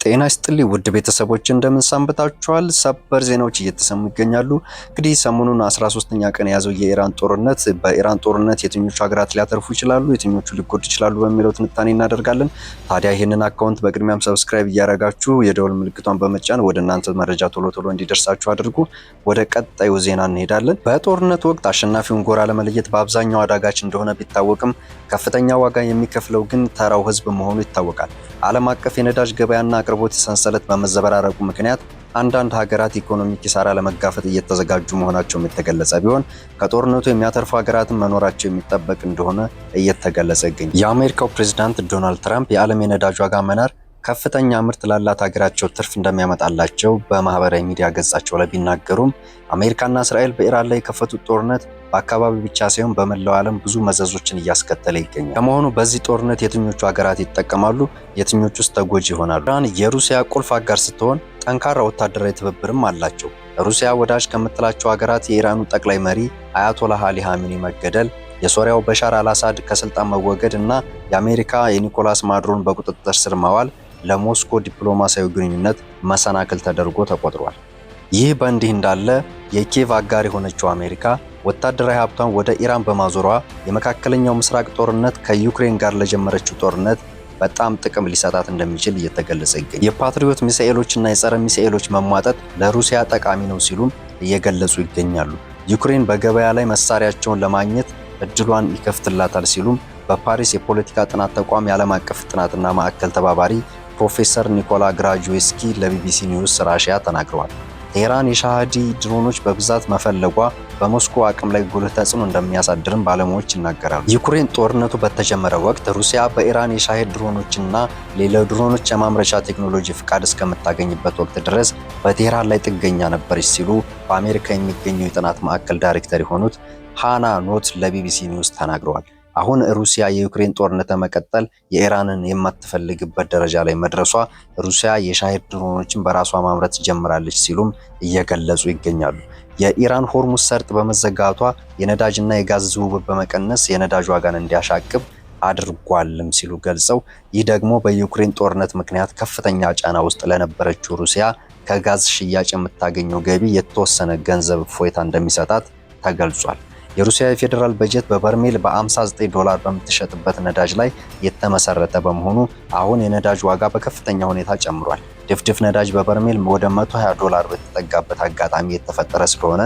ጤና ይስጥልኝ ውድ ቤተሰቦች፣ እንደምን ሰንብታችኋል? ሰበር ዜናዎች እየተሰሙ ይገኛሉ። እንግዲህ ሰሞኑን 13ኛ ቀን የያዘው የኢራን ጦርነት፣ በኢራን ጦርነት የትኞቹ ሀገራት ሊያተርፉ ይችላሉ፣ የትኞቹ ሊጎዱ ይችላሉ በሚለው ትንታኔ እናደርጋለን። ታዲያ ይህንን account በቅድሚያም subscribe እያደረጋችሁ የደወል ምልክቷን በመጫን ወደ እናንተ መረጃ ቶሎ ቶሎ እንዲደርሳችሁ አድርጉ። ወደ ቀጣዩ ዜና እንሄዳለን። በጦርነቱ ወቅት አሸናፊውን ጎራ ለመለየት በአብዛኛው አዳጋች እንደሆነ ቢታወቅም ከፍተኛ ዋጋ የሚከፍለው ግን ተራው ሕዝብ መሆኑ ይታወቃል። ዓለም አቀፍ የነዳጅ ገበያና አቅርቦት ሰንሰለት በመዘበራረቁ ምክንያት አንዳንድ ሀገራት ኢኮኖሚ ኪሳራ ለመጋፈጥ እየተዘጋጁ መሆናቸውም የተገለጸ ቢሆን ከጦርነቱ የሚያተርፉ ሀገራትን መኖራቸው የሚጠበቅ እንደሆነ እየተገለጸ ይገኛል። የአሜሪካው ፕሬዝዳንት ዶናልድ ትራምፕ የዓለም የነዳጅ ዋጋ መናር ከፍተኛ ምርት ላላት ሀገራቸው ትርፍ እንደሚያመጣላቸው በማህበራዊ ሚዲያ ገጻቸው ላይ ቢናገሩም አሜሪካና እስራኤል በኢራን ላይ የከፈቱት ጦርነት በአካባቢው ብቻ ሳይሆን በመላው ዓለም ብዙ መዘዞችን እያስከተለ ይገኛል። ለመሆኑ በዚህ ጦርነት የትኞቹ ሀገራት ይጠቀማሉ? የትኞቹስ ተጎጂ ይሆናሉ? ኢራን የሩሲያ ቁልፍ አጋር ስትሆን ጠንካራ ወታደራዊ ትብብርም አላቸው። ሩሲያ ወዳጅ ከምትላቸው ሀገራት የኢራኑ ጠቅላይ መሪ አያቶላህ አሊ ኻሜኒ መገደል፣ የሶሪያው በሻር አልአሳድ ከስልጣን መወገድ እና የአሜሪካ የኒኮላስ ማዱሮን በቁጥጥር ስር ማዋል ለሞስኮ ዲፕሎማሲያዊ ግንኙነት መሰናክል ተደርጎ ተቆጥሯል። ይህ በእንዲህ እንዳለ የኪየቭ አጋር የሆነችው አሜሪካ ወታደራዊ ሀብቷን ወደ ኢራን በማዞሯ የመካከለኛው ምስራቅ ጦርነት ከዩክሬን ጋር ለጀመረችው ጦርነት በጣም ጥቅም ሊሰጣት እንደሚችል እየተገለጸ ይገኛል። የፓትሪዮት ሚሳኤሎችና የጸረ ሚሳኤሎች መሟጠጥ ለሩሲያ ጠቃሚ ነው ሲሉም እየገለጹ ይገኛሉ። ዩክሬን በገበያ ላይ መሳሪያቸውን ለማግኘት እድሏን ይከፍትላታል ሲሉም በፓሪስ የፖለቲካ ጥናት ተቋም የዓለም አቀፍ ጥናትና ማዕከል ተባባሪ ፕሮፌሰር ኒኮላ ግራጁዌስኪ ለቢቢሲ ኒውስ ራሽያ ተናግረዋል። ቴህራን የሻሃዲ ድሮኖች በብዛት መፈለጓ በሞስኮ አቅም ላይ ጉልህ ተጽዕኖ እንደሚያሳድርም ባለሙያዎች ይናገራሉ። ዩክሬን ጦርነቱ በተጀመረ ወቅት ሩሲያ በኢራን የሻሄድ ድሮኖችና ሌላ ድሮኖች የማምረቻ ቴክኖሎጂ ፍቃድ እስከምታገኝበት ወቅት ድረስ በቴህራን ላይ ጥገኛ ነበረች ሲሉ በአሜሪካ የሚገኘው የጥናት ማዕከል ዳይሬክተር የሆኑት ሃና ኖት ለቢቢሲ ኒውስ ተናግረዋል። አሁን ሩሲያ የዩክሬን ጦርነት ለመቀጠል የኢራንን የማትፈልግበት ደረጃ ላይ መድረሷ ሩሲያ የሻሄድ ድሮኖችን በራሷ ማምረት ጀምራለች ሲሉም እየገለጹ ይገኛሉ። የኢራን ሆርሙዝ ሰርጥ በመዘጋቷ የነዳጅና የጋዝ ዝውውር በመቀነስ የነዳጅ ዋጋን እንዲያሻቅብ አድርጓልም ሲሉ ገልጸው፣ ይህ ደግሞ በዩክሬን ጦርነት ምክንያት ከፍተኛ ጫና ውስጥ ለነበረችው ሩሲያ ከጋዝ ሽያጭ የምታገኘው ገቢ የተወሰነ ገንዘብ እፎይታ እንደሚሰጣት ተገልጿል። የሩሲያ የፌዴራል በጀት በበርሜል በ59 ዶላር በምትሸጥበት ነዳጅ ላይ የተመሰረተ በመሆኑ አሁን የነዳጅ ዋጋ በከፍተኛ ሁኔታ ጨምሯል። ድፍድፍ ነዳጅ በበርሜል ወደ 120 ዶላር በተጠጋበት አጋጣሚ የተፈጠረ ስለሆነ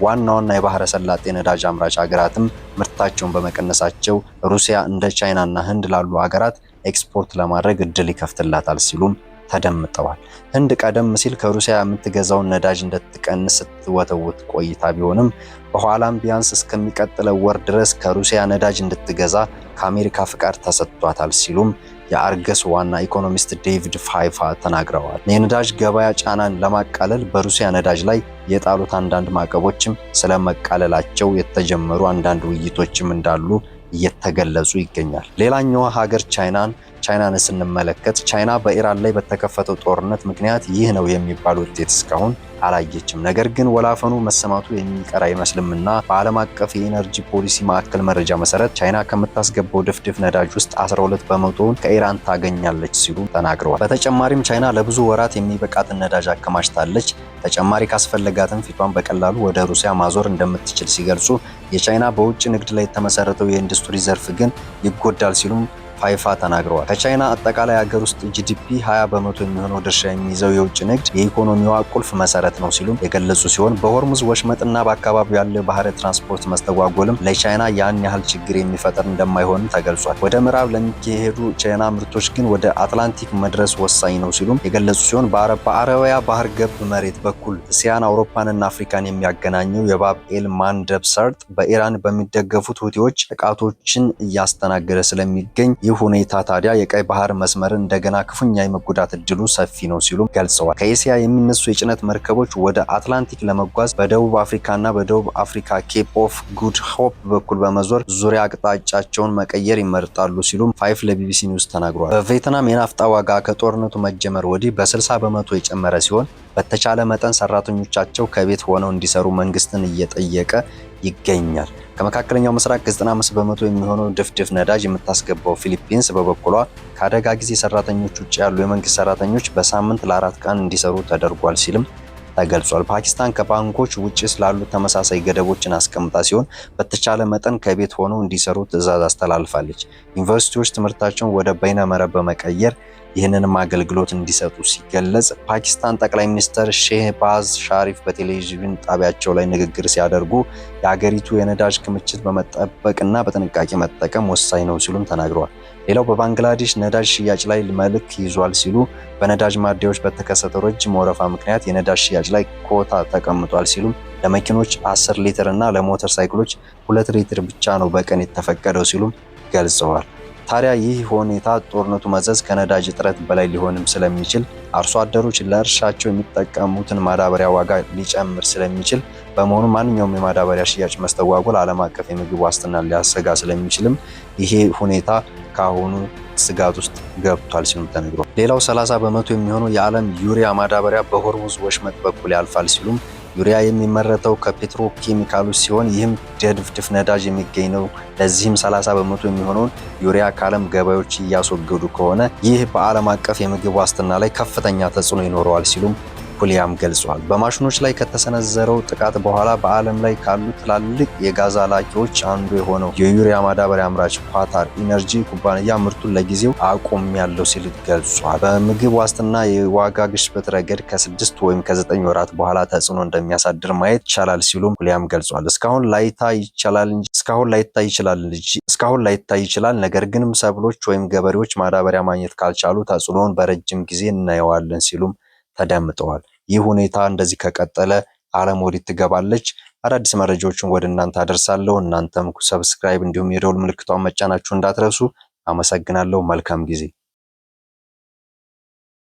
ዋና ዋና የባህረ ሰላጤ ነዳጅ አምራች ሀገራትም ምርታቸውን በመቀነሳቸው ሩሲያ እንደ ቻይናና ህንድ ላሉ ሀገራት ኤክስፖርት ለማድረግ እድል ይከፍትላታል ሲሉም ተደምጠዋል። ህንድ ቀደም ሲል ከሩሲያ የምትገዛውን ነዳጅ እንድትቀንስ ስትወተውት ቆይታ ቢሆንም በኋላም ቢያንስ እስከሚቀጥለው ወር ድረስ ከሩሲያ ነዳጅ እንድትገዛ ከአሜሪካ ፍቃድ ተሰጥቷታል ሲሉም የአርገስ ዋና ኢኮኖሚስት ዴቪድ ፋይፋ ተናግረዋል። የነዳጅ ገበያ ጫናን ለማቃለል በሩሲያ ነዳጅ ላይ የጣሉት አንዳንድ ማዕቀቦችም ስለመቃለላቸው የተጀመሩ አንዳንድ ውይይቶችም እንዳሉ እየተገለጹ ይገኛል። ሌላኛዋ ሀገር ቻይናን ስንመለከት ቻይና በኢራን ላይ በተከፈተው ጦርነት ምክንያት ይህ ነው የሚባል ውጤት እስካሁን አላየችም። ነገር ግን ወላፈኑ መሰማቱ የሚቀር አይመስልምና በዓለም አቀፍ የኢነርጂ ፖሊሲ ማዕከል መረጃ መሰረት ቻይና ከምታስገባው ድፍድፍ ነዳጅ ውስጥ 12 በመቶውን ከኢራን ታገኛለች ሲሉ ተናግረዋል። በተጨማሪም ቻይና ለብዙ ወራት የሚበቃትን ነዳጅ አከማችታለች። ተጨማሪ ካስፈለጋትም ፊቷን በቀላሉ ወደ ሩሲያ ማዞር እንደምትችል ሲገልጹ፣ የቻይና በውጭ ንግድ ላይ የተመሰረተው የኢንዱስትሪ ዘርፍ ግን ይጎዳል ሲሉም ፋይፋ ተናግረዋል። ከቻይና አጠቃላይ ሀገር ውስጥ GDP 20% የሚሆነው ድርሻ የሚይዘው የውጭ ንግድ የኢኮኖሚዋ ቁልፍ መሰረት ነው ሲሉም የገለጹ ሲሆን፣ በሆርሙዝ ወሽመጥና በአካባቢው ያለው የባህር ትራንስፖርት መስተጓጎልም ለቻይና ያን ያህል ችግር የሚፈጥር እንደማይሆንም ተገልጿል። ወደ ምዕራብ ለሚካሄዱ ቻይና ምርቶች ግን ወደ አትላንቲክ መድረስ ወሳኝ ነው ሲሉም የገለጹ ሲሆን፣ በአረቢያ ባህር ገብ መሬት በኩል እስያን፣ አውሮፓንና አፍሪካን የሚያገናኘው የባብኤል ማንደብ ሰርጥ በኢራን በሚደገፉት ሁቲዎች ጥቃቶችን እያስተናገደ ስለሚገኝ ይህ ሁኔታ ታዲያ የቀይ ባህር መስመርን እንደገና ክፉኛ የመጎዳት እድሉ ሰፊ ነው ሲሉም ገልጸዋል። ከኤስያ የሚነሱ የጭነት መርከቦች ወደ አትላንቲክ ለመጓዝ በደቡብ አፍሪካና በደቡብ አፍሪካ ኬፕ ኦፍ ጉድ ሆፕ በኩል በመዞር ዙሪያ አቅጣጫቸውን መቀየር ይመርጣሉ ሲሉም ፋይፍ ለቢቢሲ ኒውስ ተናግሯል። በቬትናም የናፍጣ ዋጋ ከጦርነቱ መጀመር ወዲህ በ60% የጨመረ ሲሆን በተቻለ መጠን ሰራተኞቻቸው ከቤት ሆነው እንዲሰሩ መንግስትን እየጠየቀ ይገኛል። ከመካከለኛው ምስራቅ 95% የሚሆነው ድፍድፍ ነዳጅ የምታስገባው ፊሊፒንስ በበኩሏ ከአደጋ ጊዜ ሰራተኞች ውጭ ያሉ የመንግስት ሰራተኞች በሳምንት ለ4 ቀን እንዲሰሩ ተደርጓል ሲልም ተገልጿል። ፓኪስታን ከባንኮች ውጭ ስላሉ ተመሳሳይ ገደቦችን አስቀምጣ ሲሆን በተቻለ መጠን ከቤት ሆነው እንዲሰሩ ትዕዛዝ አስተላልፋለች። ዩኒቨርሲቲዎች ትምህርታቸውን ወደ በይነመረብ በመቀየር ይህንንም አገልግሎት እንዲሰጡ ሲገለጽ፣ ፓኪስታን ጠቅላይ ሚኒስትር ሼህባዝ ሻሪፍ በቴሌቪዥን ጣቢያቸው ላይ ንግግር ሲያደርጉ የሀገሪቱ የነዳጅ ክምችት በመጠበቅና በጥንቃቄ መጠቀም ወሳኝ ነው ሲሉም ተናግረዋል። ሌላው በባንግላዴሽ ነዳጅ ሽያጭ ላይ መልክ ይዟል ሲሉ በነዳጅ ማደያዎች በተከሰተው ረጅም ወረፋ ምክንያት የነዳጅ ሽያጭ ላይ ኮታ ተቀምጧል ሲሉም ለመኪኖች 10 ሊትር እና ለሞተር ሳይክሎች 2 ሊትር ብቻ ነው በቀን የተፈቀደው ሲሉም ገልጸዋል። ታዲያ ይህ ሁኔታ ጦርነቱ መዘዝ ከነዳጅ እጥረት በላይ ሊሆንም ስለሚችል አርሶ አደሮች ለእርሻቸው የሚጠቀሙትን ማዳበሪያ ዋጋ ሊጨምር ስለሚችል በመሆኑ ማንኛውም የማዳበሪያ ሽያጭ መስተጓጎል ዓለም አቀፍ የምግብ ዋስትና ሊያሰጋ ስለሚችልም ይሄ ሁኔታ ከአሁኑ ስጋት ውስጥ ገብቷል ሲሉም ተነግሯል። ሌላው 30% የሚሆነው የዓለም ዩሪያ ማዳበሪያ በሆርሙዝ ወሽመጥ በኩል ያልፋል ሲሉም ዩሪያ የሚመረተው ከፔትሮ ኬሚካሎች ሲሆን ይህም ድፍድፍ ነዳጅ የሚገኝ ነው። ለዚህም 30% የሚሆነውን ዩሪያ ከዓለም ገበያዎች እያስወገዱ ከሆነ ይህ በዓለም አቀፍ የምግብ ዋስትና ላይ ከፍተኛ ተጽዕኖ ይኖረዋል ሲሉም ኩሊያም ገልጿል። በማሽኖች ላይ ከተሰነዘረው ጥቃት በኋላ በዓለም ላይ ካሉ ትላልቅ የጋዝ ላኪዎች አንዱ የሆነው የዩሪያ ማዳበሪያ አምራች ኳታር ኢነርጂ ኩባንያ ምርቱን ለጊዜው አቁሜያለሁ ሲል ገልጿል። በምግብ ዋስትና የዋጋ ግሽበት ረገድ ከ6 ወይም ከ9 ወራት በኋላ ተጽዕኖ እንደሚያሳድር ማየት ይቻላል ሲሉም ኩሊያም ገልጿል። እስካሁን ላይታይ ይችላል፣ ነገር ግን ሰብሎች ወይም ገበሬዎች ማዳበሪያ ማግኘት ካልቻሉ ተጽዕኖውን በረጅም ጊዜ እናየዋለን ሲሉም ተደምጠዋል። ይህ ሁኔታ እንደዚህ ከቀጠለ ዓለም ወዴት ትገባለች? አዳዲስ መረጃዎችን ወደ እናንተ አደርሳለሁ። እናንተም subscribe እንዲሁም የደወል ምልክቷን መጫናችሁ እንዳትረሱ። አመሰግናለሁ። መልካም ጊዜ።